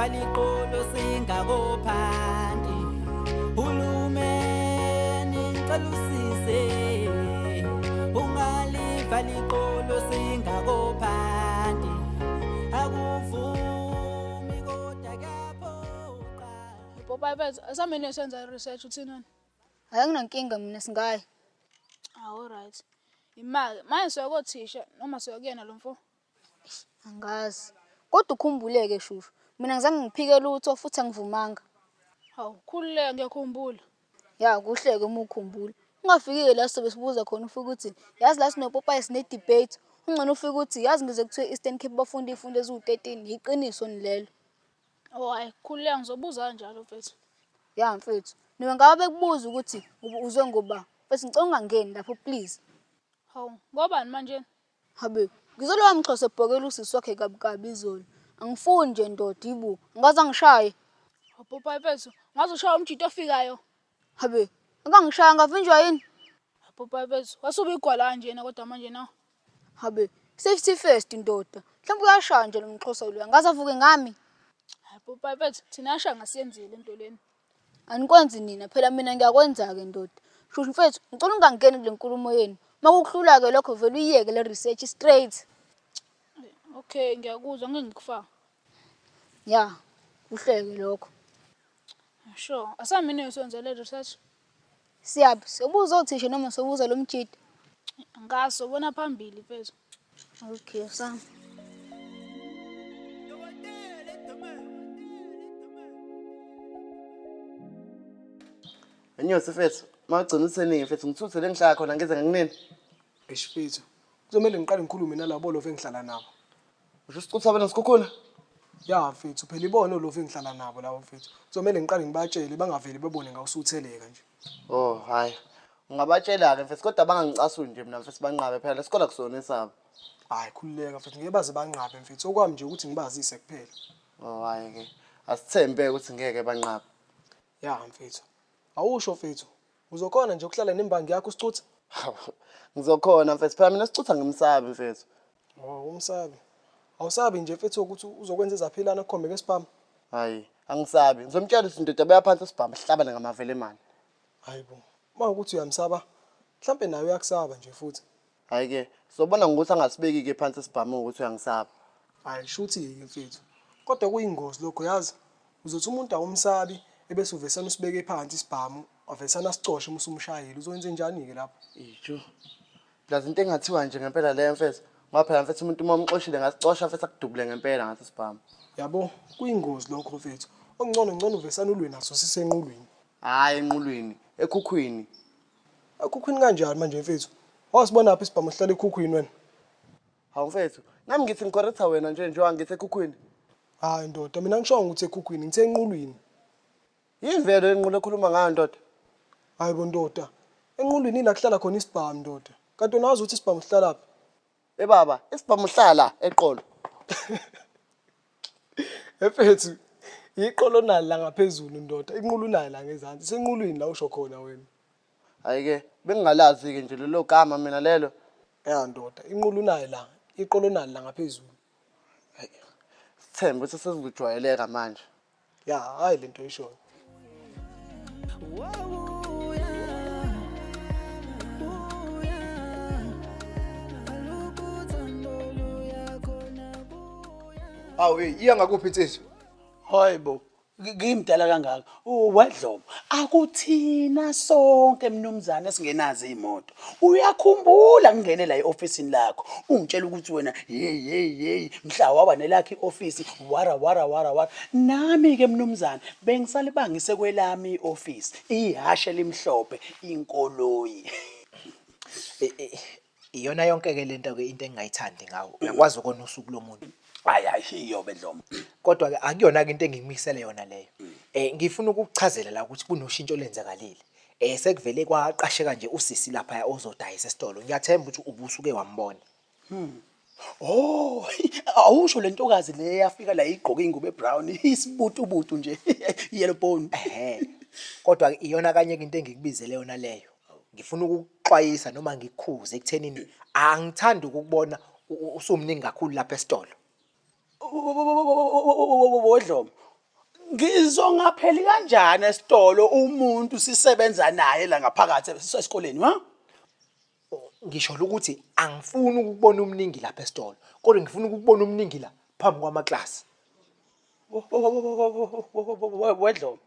Ungaliva liqolo singakophanti. Hulumeni ngicela usize. Ungaliva liqolo singakophanti. Akuvumi kodwa kuyaphoqa. Popayi mfethu, asambe senza i-research uthini wena? Hhayi anginankinga mina singaya. Awu right. Imali, manje siya kothisha noma siya kuyena lo mfo? Angazi. Kodwa ukhumbuleke Shushu, mina ngizange ngiphike lutho futhi angivumanga. Hawu, khululeka ngiyakhumbula. Ya kuhle-ke uma ukhumbula. Ungafiki-ke la sizobe sibuza khona ufike uthi yazi la sinopopayi sine-debate. Ungcono ufike uthi yazi ngize kuthiwe e-Eastern Cape bafunda iy'fundo eziwu-13, yiqiniso ni lelo. Oh hayi, khululeka ngizobuza kanjalo mfethu. Ya mfethu, noma ngabe bekubuza ukuthi uzwe ngoba, mfethu ngicela ungangeni lapho please. Hawu, ngobani manje? Habe, ngizwe lowa mxhosa ebhokela usisi wakhe kabi kabi izolo. Angifuni nje ndoda ibu, angaze angishaye. Hawu Popayi mfethu, ngaze ushaya umjito ofikayo. Habe, akangishaya ngavinjwa yini? Hawu Popayi mfethu, wasuba igwala kanjena kodwa manje nawe. Habe, safety first ndoda. Mhlawumbe uyashaya nje lo mxhosa loya, angaze avuke ngami. Hayi Popayi mfethu, thina yashaya ngasiyenzile lento lena. Anikwenzi nina, phela mina ngiyakwenza-ke ndoda. Shushu mfethu, ngicela ungangeni kule nkulumo yenu. Uma kukuhlula-ke lokho vele uyiyeke le research straight. Okay, ngiyakuzwa ngeke ngikufake. Ya, kuhleke lokho. Sure, asambe niyosenza le research. Siyaphi? Siyobuza othisha noma siyobuza lo mjita? Angazi, sobona phambili mfethu. Okay, sam. Nyosi mfethu, mawugcina useningi mfethu ngithuthe le ngihlala khona ngize ngakunini. Eish mfethu, kuzomele ngiqale ngikhulume nalabo love engihlala nabo. Usho isicutha wena sikhukhula? Ya mfethu, phela ibona olove engihlala nabo labo mfethu. Kuzomele ngiqale ngibatshele bangaveli bebone ngawusutheleka nje. Oh, hayi. Ungabatshela-ke mfethu kodwa bangangicasuli nje mina mfethu banqabe phela lesikole akusona esabo. Hayi khululeka mfethu, ngeke baze banqabe mfethu. Okwami nje ukuthi ngibazise kuphela. Oh, hayi-ke. Asithembe ukuthi ngeke banqabe. Ya mfethu. Awusho mfethu, uzokhona nje ukuhlala nembangi yakho usicutha? Hawu, ngizokhona mfethu phela mina sicutha ngimsabi mfethu. Oh, umsabi. Awusabi nje mfethu ukuthi uzokwenza ezaphilana akukhombe ngesibhamu? Hayi, angisabi. Ngizomtshela ukuthi indoda beya phansi isibhamu sihlabane ngamavele emali. Hayi bo. Uma ukuthi uyamsaba, mhlampe naye uyakusaba nje futhi. Hayi-ke, sizobona ngokuthi angasibeki-ke phansi isibhamu ukuthi uyangisaba. Hayi shuthi-ke mfethu. Kodwa kuyingozi lokho yazi. Uzothi umuntu awumsabi ebese uvesana usibeke phansi isibhamu, wavesana asicoshe uma usumshayile. Uzokwenze njani-ke lapho? Ijo. Plus into engathiwa nje ngempela leyo mfethu. Ngoba phela mfethu umuntu uma umxoshile ngasicosha mfethu akudubule ngempela ngaso isibhamu. Yabo, kuyingozi lokho mfethu. Okungcono ngcono uvesana ulwe naso sisenqulwini. Hhayi enqulwini, ekhukhwini. Ekhukhwini kanjani manje mfethu? Wasibonaphi isibhamu sihlala ekhukhwini wena? Hawu mfethu, nami ngithi ngicorrecta wena nje njengoba ngithi ekhukhwini. Hayi ndoda, mina ngishongo ukuthi ekhukhwini, ngithe enqulwini. Yini vele enqulu ekhuluma ngayo ndoda? Hayi bo ndoda, enqulwini ila kuhlala khona isibhamu ndoda. Kanti wena wazi ukuthi isibhamu sihlalaphi? Eh baba, isibhamu hlala eqolo. Mfethu, iqolo nalo la ngaphezulu ndoda, inqulu unayo la ngezansi. Isenqulwini la usho khona wena. Hhayi-ke, bengingalazi-ke nje lelo gama mina lelo. Ya ndoda, inqulu unayo la, iqolo nalo la ngaphezulu. Sithembe ukuthi sezizojwayeleka manje. Ya, hayi lento oyishoyo. Hawu hey, iya ngakuphi insizwa? Hayi bo, ngimdala kangaka. Uwedlomo. Akuthina sonke mnumzane esingenazo imoto. Uyakhumbula ngingene la eofisini lakho. Ungitshela ukuthi wena hey hey hey mhla waba nelakhe iofisi wara wara wara wara. Nami ke mnumzane bengisalibangise kwelami iofisi. Ihashe limhlophe inkoloyi. Iyona yonke ke lento ke into engingayithandi ngawo. Uyakwazi ukona usuku lomuntu. Hayi hayi iyobe Dlomo. Kodwa ke akuyona ke into engikumisele yona leyo. Ngifuna ukukuchazela la ukuthi kunoshintsho olenzakalile. Sekuvele kwaqasheka nje usisi lapha ozodayisa esitolo. Ngiyathemba ukuthi ubusuke wambona. Oh, awusho lentokazi le yafika la igqoke ingubo ebrown, isibutubutu nje, yellow bone. Ehhe. Kodwa ke iyona kanye ke into engikubizele yona leyo. Ngifuna ukukuxwayisa noma ngikukhuze ekuthenini angithandi ukukubona usumningi kakhulu lapha esitolo. Wodlomo. Ngizongapheli kanjani esitolo umuntu sisebenza naye la ngaphakathi esikoleni, ha? Ngisho ukuthi angifuni ukubona umningi lapha esitolo, kodwa ngifuna ukubona umningi la phambi kwamaklasi. Wedlomo.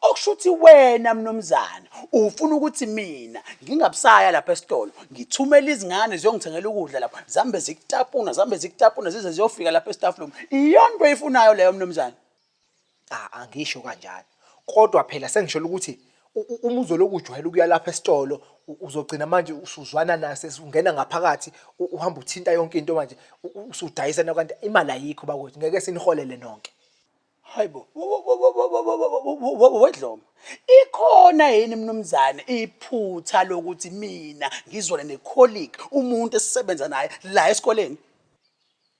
Okusho ukuthi wena mnumzane ufuna ukuthi mina ngingabusaya lapha esitolo ngithumele izingane ziyongithengela ukudla lapha zambe zikutapuna zambe zikutapuna zize ziyofika lapha e-staff room. Iyona into oyifunayo leyo mnumzane? Cha, angisho kanjalo. Kodwa phela sengisholo ukuthi uma uzolokhu ujwayele ukuya lapha esitolo uzogcina manje usuzwana naso ungena ngaphakathi uhamba uthinta yonke into manje usudayisa na kanti imali ayikho bakwethu ngeke siniholele nonke. Hayibo, wedlomo. Ikhona yini mnumzane iphutha lokuthi mina ngizwane necolleague umuntu esisebenza naye la esikoleni?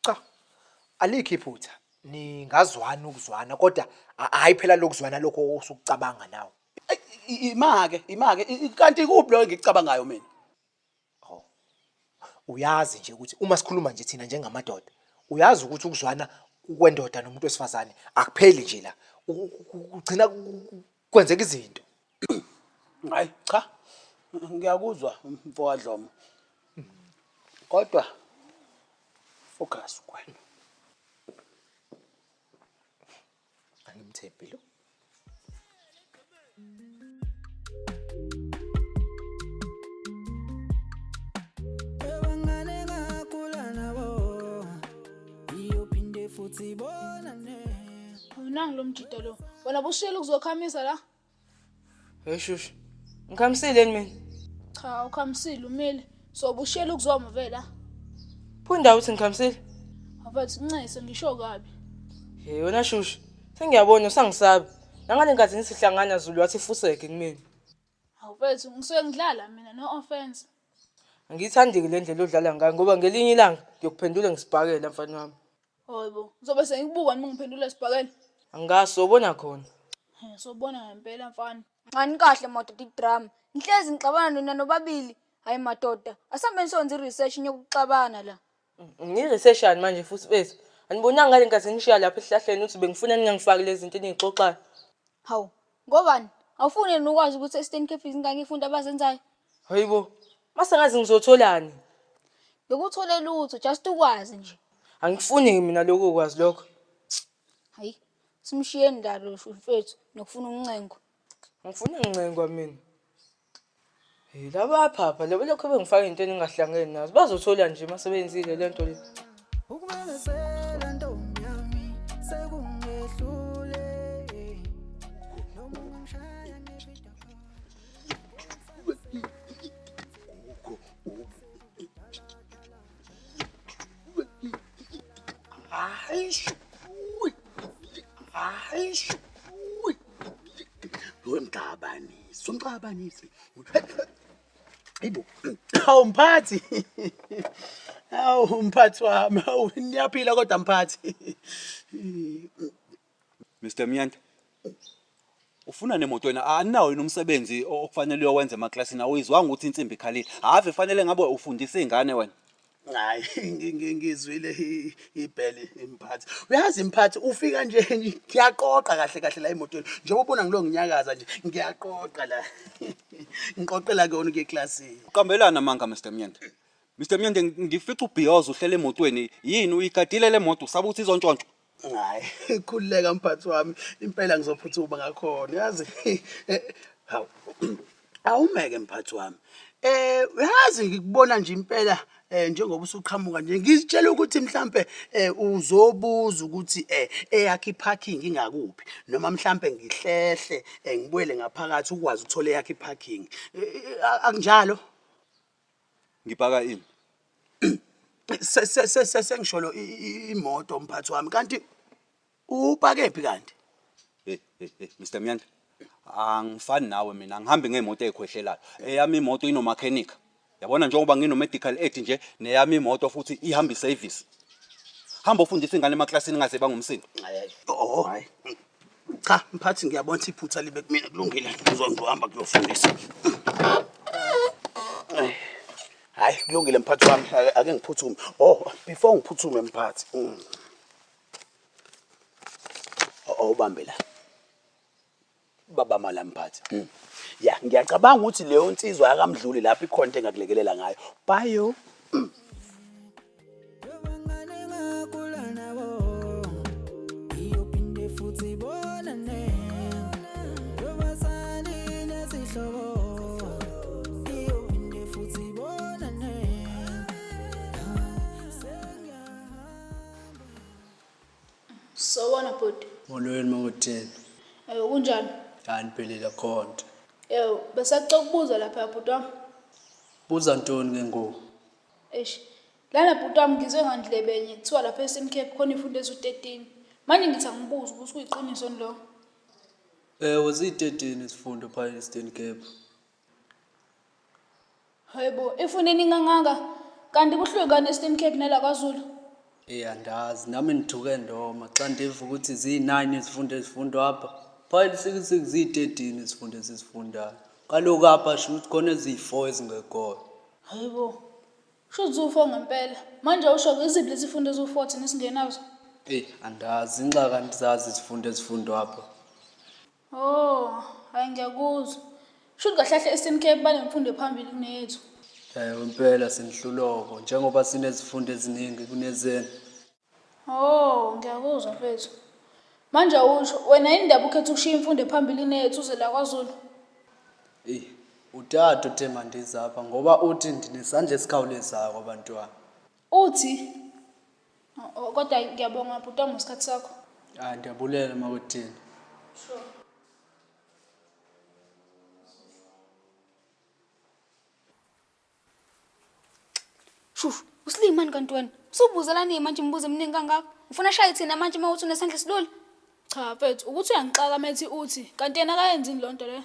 Cha, alikho iphutha. Ningazwana ukuzwana kodwa hhayi phela lokuzwana lokho osukucabanga nawe. Ima-ke, ima-ke, kanti kuphi lokho engikucabangayo mina? Uyazi nje ukuthi uma sikhuluma nje thina njengamadoda, uyazi ukuthi ukuzwana kwendoda nomuntu wesifazane akupheli nje la. Kugcina kwenzeka izinto. Hayi cha, ngiyakuzwa mfokaDlomo. Kodwa focus kwena. Angimthembi lo. Bebangane ngakhula nabo iyophinde futhi bonane. Awunangi lo mjita lo. Wena bushiyela ukuzokhamisa la? Hey shushu. Ngikhamisile yini mina? Cha, awukhamisile umile. So bushiyela ukuzoma vela. Phunda uthi ngikhamisile. Mfethu ncese ngisho kabi. Hey wena shushu. Sengiyabona usangisabi. Nangale nkathi ngisihlangana Zulu wathi fuseke kumina. Hawu mfethu ngisuke ngidlala mina no offense. Angiyithandi-ke le ndlela odlala ngayo ngoba ngelinye ilanga ngiyokuphendula ngisibhakela mfana wami. Hayibo, ngizobe sengikubuka noma ngiphendula isibhakela. Angazi sobona khona. He, sobona ngempela mfana. Ngani kahle madoda idrama. Nihlezi nixabana nina nobabili. Hayi madoda, asihambeni sonze i-research niyokuxabana la. Ngireseshani manje futhi bethu. Anibonanga ngale nkathi ngishiya lapha esihlahleni ukuthi bengifuna ningangifaki lezi zinto eniy'xoxayo. Hawu, ngobani? Awufuni yini ukwazi ukuthi e-Eastern Cape izingane ifundo abazenzayo? Hayibo, mase ngazi ngizotholani? Ngeke lutho, just ukwazi nje. Angifuni mina lokho ukwazi lokho. Hayi, simshiyeni la lo mfethu nokufuna uncengo. Angifuni ngincengwa mina. Hey laba phapha laba lokho bengifaka into engingahlangene nazo. Bazothola nje uma sebenzile le nto le. Ukubelesela ntombi yami sekungehlule noma ungangishaya nge-video call. Wemxabanisi, umxabanisi. Hayibo. Hawu mphathi. Hawu mphathi wami, hawu niyaphila kodwa mphathi. Mr Myanda. Ufuna nemoto wena anawo yini umsebenzi okufanele uyowenza emaklasini awuyizwanga ukuthi insimbi ikhalile. Ave fanele ngabe ufundisa izingane wena. Hayi ngizwile ibhele mphathi. Uyazi mphathi ufika nje ngiyaqoqa kahle kahle la emotweni. Njengoba ubona ngilo nginyakaza nje ngiyaqoqa la. Ngiqoqela kona ke eklasini. Uqambelana manga Mr Myanda. Mr Myanda ngifica ubhiyozo uhlele emotweni yini uyigadile le moto usaba ukuthi izontshontshwa. Hayi khululeka mphathi wami impela ngizophuthuma ngakhona yazi. Hawu awumeke mphathi wami. Uyazi ngikubona nje impela njengoba usuqhamuka nje ngizitshela ukuthi mhlambe uzobuza ukuthi eyakhe iparking ingakuphi noma mhlambe ngihlehle ngibuyele ngaphakathi ukwazi ukuthola eyakhe iparking. Akunjalo? Ngipaka ini? Sengisholo imoto mphathi wami kanti upakephi kanti? Hey hey hey Mr Myanda. Angifani nawe mina angihambi ngemoto ezikhwehlelayo. Eyami imoto ino-mechanic. Yabona njengoba ngino medical aid nje neyami imoto futhi ihamba iservice. Hamba ufundise ingane emaklasini ngaze bangumsindo. Oh hayi. Cha mphathi ngiyabona ukuthi iphutha libe kumina kulungile ngizohamba kuyofundisa. Hayi kulungile mphathi wami ake ngiphuthume. Oh before ngiphuthume mphathi. Oh ubambe la. Baba Malamphathi. Ya, ngiyacabanga ukuthi leyo nsizwa yakamdluli lapho ikhona into engakulekelela ngayo. Bayo. Iyophinde futhi bonane Yobazali nezihlobo Iyophinde futhi bonane Sawubona bhuti. Molweni makutheni. Eh kunjani? Hayi niphelile khonto. Yebo, besacela ukubuza lapha bhuti wami. Buza ntoni ke ngoku? Eish. Lana bhuti wami ngizwe ngandlebenye kuthiwa lapha e-Eastern Cape khona ifundo ezu-13. Manje ngithi angibuze ukuthi kuyiqiniso yini lokho. Ewe ziyi-13 izifundo phaa e-Eastern Cape. Hayibo, ifundo eningi kangaka. Kanti kuhluke ngani e-Eastern Cape nela KwaZulu? Eyi andazi nami ndithuke ndoma xa ndiva ukuthi ziyi-9 izifundo ezifundwa apha. Phaa eLusikisiki ziyi-13 izifundo esizifundayo. Kaloku apha shuthi khona eziyi-4 ezingekhoyo. Hayibo. Shuthi ziwu-4 ngempela. Manje usho ke iziphi lezi fundo eziwu-4 thina esingenazo? Eyi andazi ingxaki andizazi izifundo ezifundwa apha. Oh, hayi ngiyakuzwa. Shuthi kahle kahle e-Eastern Cape banemfundo ephambili kuneyethu. Ewe impela sinihluloko njengoba sinezifundo eziningi kunezenu. Oh, ngiyakuzwa mfethu. Manje awusho wena yini ndaba ukhetha ukushiya imfundo ephambili kuneyethu uze la KwaZulu? Eyi utata uthe mandize apha ngoba uthi ndinesandla esikhawulezayo kwabantwana. Uthi? Oh, kodwa ngiyabonga bhuti wami ngesikhathi sakho. Hayi ndiyabulela makwedini. Sure. Shushu, usilima mani kanti wena? Usubuzelani manje imibuzo eminingi kangaka? Ufuna shaye thina manje uma uthi unesandla esilula? Cha mfethu, ukuthi uyangixaka methi uthi, kanti yena akayenzini lonto le.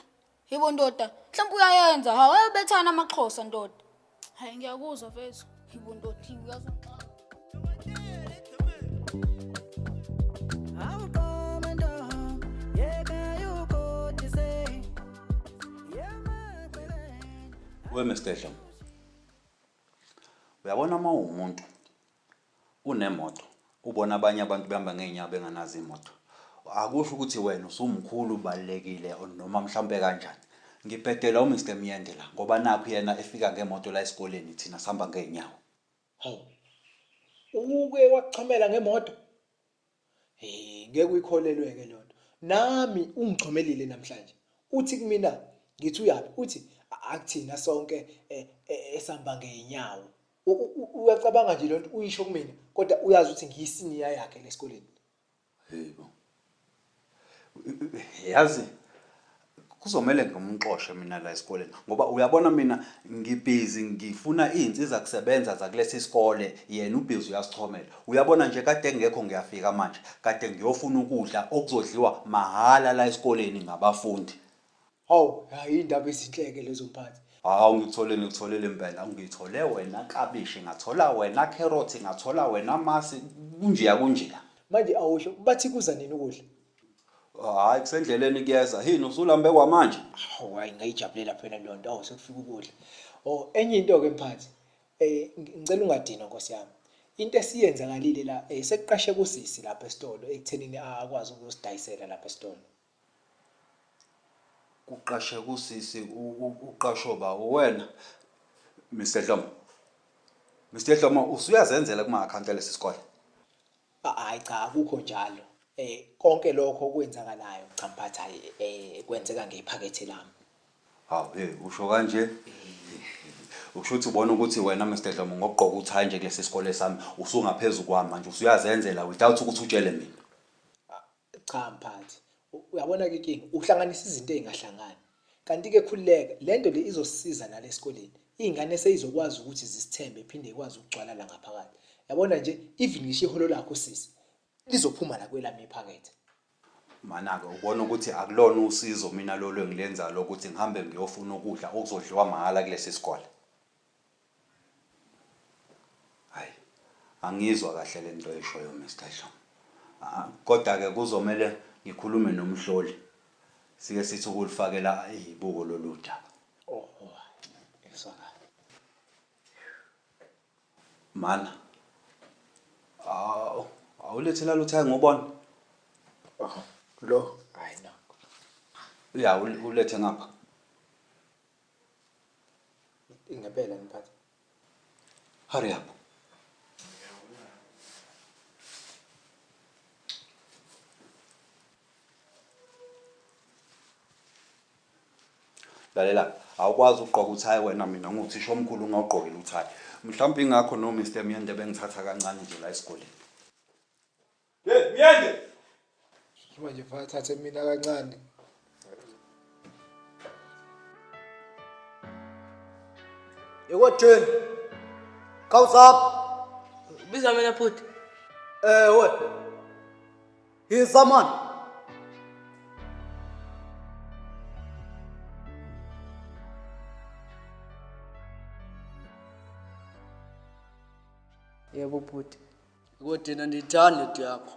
Yebo ndoda, mhlawumbe uyayenza. Hawu ayobethana amaXhosa ndoda. Hayi ngiyakuzwa mfethu. Yebo ndoda, uyazongixaka. Awuqome ntombi yeka yukodise We Mr Dlomo. Uyabona uma uwumuntu unemoto, ubona abanye abantu behamba ngey'nyawo bengenazo iy'moto. Akusho ukuthi wena usumkhulu ubalulekile noma mhlawumbe kanjani. Ngibhedela uMr Myende la ngoba nakhu yena efika ngemoto la esikoleni thina sihamba ngey'nyawo. Hawu. Uke wakuchomela ngemoto? Hey, ngeke uyikholelwe-ke leyo nto. Nami ungichomelile namhlanje. Uthi kumina ngithi uyaphi? Uthi akuthina sonke esihamba ngey'nyawo. Uyacabanga nje lento uyisho kumina kodwa uyazi ukuthi ngiyisiniya yakhe lesikoleni. Yebo. Yazi kuzomele ngimxoshe mina la esikoleni ngoba uyabona mina ngibhizi ngifuna iy'nsiza kusebenza zakulesi sikole yena ubhizi uyasichomela. Uyabona nje kade ngekho ngiyafika manje kade ngiyofuna ukudla okuzodliwa mahhala la esikoleni ngabafundi. Hawu, hayi indaba ezinhleke lezo mphathi. Hawu ngikutholile ngikutholile impela ngithole wena klabishi ngathola wena carrot ngathola wena masi kunjeya kunjeya. Manje awusho bathi kuza nini ukudla? Hayi kusendleleni kuyeza. Yini usulambe kwamanje? Hawu hayi ngayijabulela phela leyo nto. Awu sekufika ukudla. Oh enye into ke mphathi. Ngicela ungadinwa Nkosi yami. Into esiyenzakalile la sekuqashe kusisi lapha esitolo ekuthenini akwazi ukusidayisela lapha esitolo. Kuqashe kusisi uqasho ba wena Mr Dlomo. Mr Dlomo usuyazenzela kuma account lesi sikole. Hayi cha akukho njalo. Konke lokho okwenzakalayo cha mphathi hayi kwenzeka ngephakethe lami. Hawu hey usho kanje. Usho ukuthi ubona ukuthi wena Mr Dlomo ngokugqoka uthayi nje kulesi sikole sami usungaphezulu kwami manje usuyazenzela without ukuthi utshele mina. Cha mphathi. Uyabona ke inkinga uhlanganisa izinto ezingahlangani. Kanti ke khululeka lento le izosisiza nalesikoleni. Izingane seyizokwazi ukuthi zisithembe iphinde ikwazi ukugcwala la ngaphakathi. Yabona nje even ngisho iholo lakho sisi lizophuma la kwelami iphakethe. Mana-ke ubona ukuthi akulona usizo mina lolu engilenzayo lokuthi ngihambe ngiyofuna ukudla okuzodliwa mahhala kulesi sikole. Hayi, angizwa kahle le nto oyishoyo Mr Dlomo. Kodwa-ke kuzomele ngikhulume nomhloli. Sike sithi ukulifakela izibuko lolu daba. Oh, ezwakala. Mana. Awu, awulethela lutho ngobona. Oh, lo hayi nakho. Ya, ulethe ngapha. Ingempela mphathi. Hurry up. Lalela, awukwazi ukugqoka uthayi wena, mina nguthisha omkhulu ungawugqokile uthayi. Mhlawumbe ingakho no Mr Myende bengithatha kancane nje la esikoleni. Hey, Myende! Manje bathathe mina kancane. Ekodweni. Khawuzapha. Biza mina bhuti. Ewe. Yiza man. Yebo bhuti. Ekodweni andiyithandi lento yakho.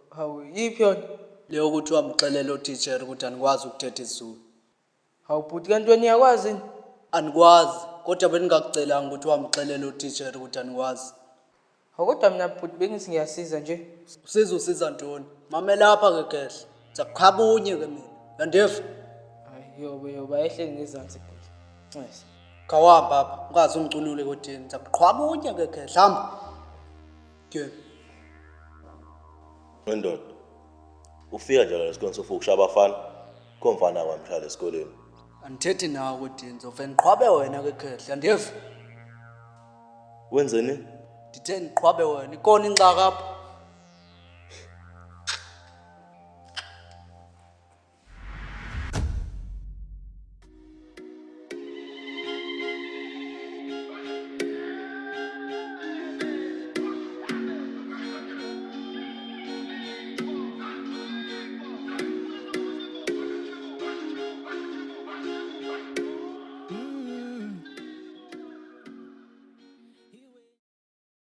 Hawu, yiphi yona? Leyo ukuthi wamxelela utitshere ukuthi anikwazi ukuthetha isiZulu. Hawu bhuti, kanti wena uyakwazi yini? Anikwazi, kodwa bendingakucelanga ukuthi wamxelela utitshere ukuthi anikwazi. Hawu kodwa mina bhuti bengithi ngiyasiza nje. Usiza usiza ntoni? Mamela apha ke kehle. Ndizakukhaba unye ke mina. Uyandiva? Hayi yobe yobe ayehleli ngezansi bhuti. Ncese. Khawuhambe apha, ungaze ungicunule kodini. Ndizakuqhwaba unye ke kehle. Hamba. Ke. Wendoda, ufika njalo esikoleni sofika ukushaya abafana, kho mfana kwamshaya esikoleni. Andithethi nawe kodini, ndizove ndiqhwabe wena ke khehle. Uyandiva? Wenzeni? Ndithe ndiqhwabe wena. Ikhona ingxaki apha?